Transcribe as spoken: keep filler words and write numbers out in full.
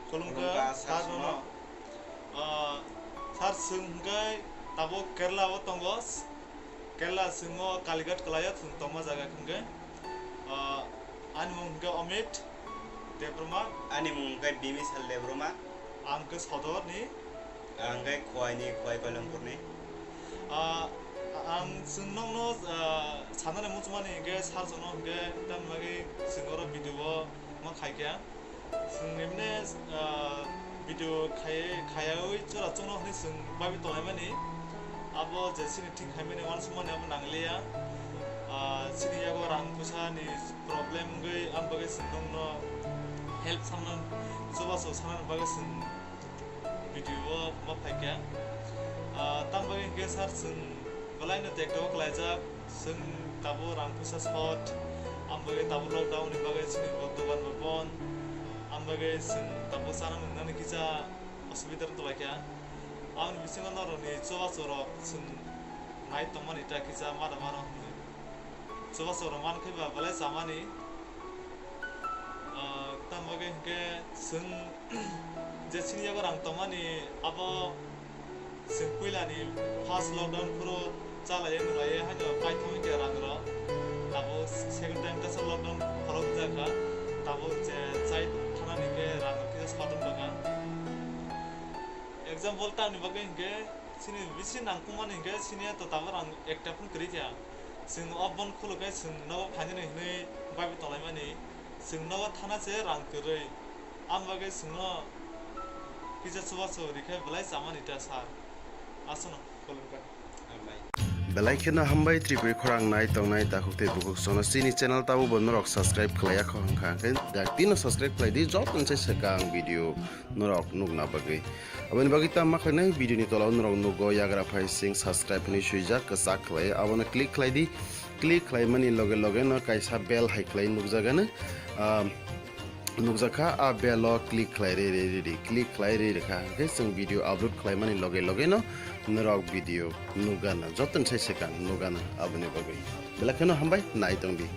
Khulumkha, khulumkha, sir, sir, no. Ah, sir, chwng hwnkhe tabuk Kerala o tongo. Kerala chwng o Kalighat kwlaio chwng tongma jaga hwnkhe. Ah, ani mung hwnkhe Amit Debbarma. Ani mung hwnkhe Bimisal Debbarma. Ang khe Sodor ni. Ang khe Khowai ni, Khowai Koilampur ni. Ah, ang chwng nokno, ah, sanani muchungmani hwnkhe sir chwngno hwnkhe tamni bagwi chwng oro video o ma khaikha. Chwng emne, ah, video khai, khaiyaui chwra chwngno hwnwi chwng bagwi tonglaimani. Abo je chini thik khaimani uansukmani abo nangliya. Ah, chini yago rang pwisa ni problem wngwi, ang bagwi chwng nokno help sanna, chubachu sanani bagwi chwng video o ma phaikha. Ah, tamo bagwi hwnkhe sir chwng belaino tekto khlaijak, chwng tabuk rang pwisa short, ang bagwi tabuk lockdown ni bagwi chini bo dogan bo bon, ang bagwi chwng tabuk chana nwngnani kisa osubida tonglaikha. Aboni bisingo norokni chubachu rok chwng nai tongmani ta kisa ma da mano hwnwi. Chubachu rok mankhe ba belai chamani. Ah, tamo bagwi hwnkhe chwng je chini yago rang tongmani abo chwng puilani first lockdown phuru chalaiya nwnglaiya haino paithangwi khe rang rok. Tabuk second time kaisa lockdown khorok jakha. Tabuk je chai thanani khe rang rok kisa short wngkha. Example tamni bagwi hwnkhe chini bisi nangkukmani hwnkhe chini to tabuk rang ekta phano kwrwi kha. Chwng o bon khulukhe chwng nogo phainani hwnwi baibi tonglaimani. Chwng nogo thana se rang kwrwi. Am bagwi chwngno kisa chubachu rikhe belai chamani ta sir. Aswkno khulumkha. Hambai. Belai kheno hambai Tripuri khorang nai tongnai takhuk tei bukhuk sono chini channel tabuk bo norok subscribe khlaiya kho hwnkha hwnkhe daktino subscribe khlai di jotoni se swkang video norok nukna bagwi. Aboni bagwi tamo ma khlainai video ni tola o norok nugo yagra phai sing subscribe hinwi swijak kwchak khlai abono click khlai di. Click khlaimani loge loge no kaisa bell hai khlai nukjagano, ah, nukjakha, a bell o click khlai ri ri ri ri click khlai ri rikha hwnkhe chwng video upload khlaimani loge loge no norok video nukgana jotoni sai swkang nukgana aboni bagwi belai kheno hambai nai tongdi.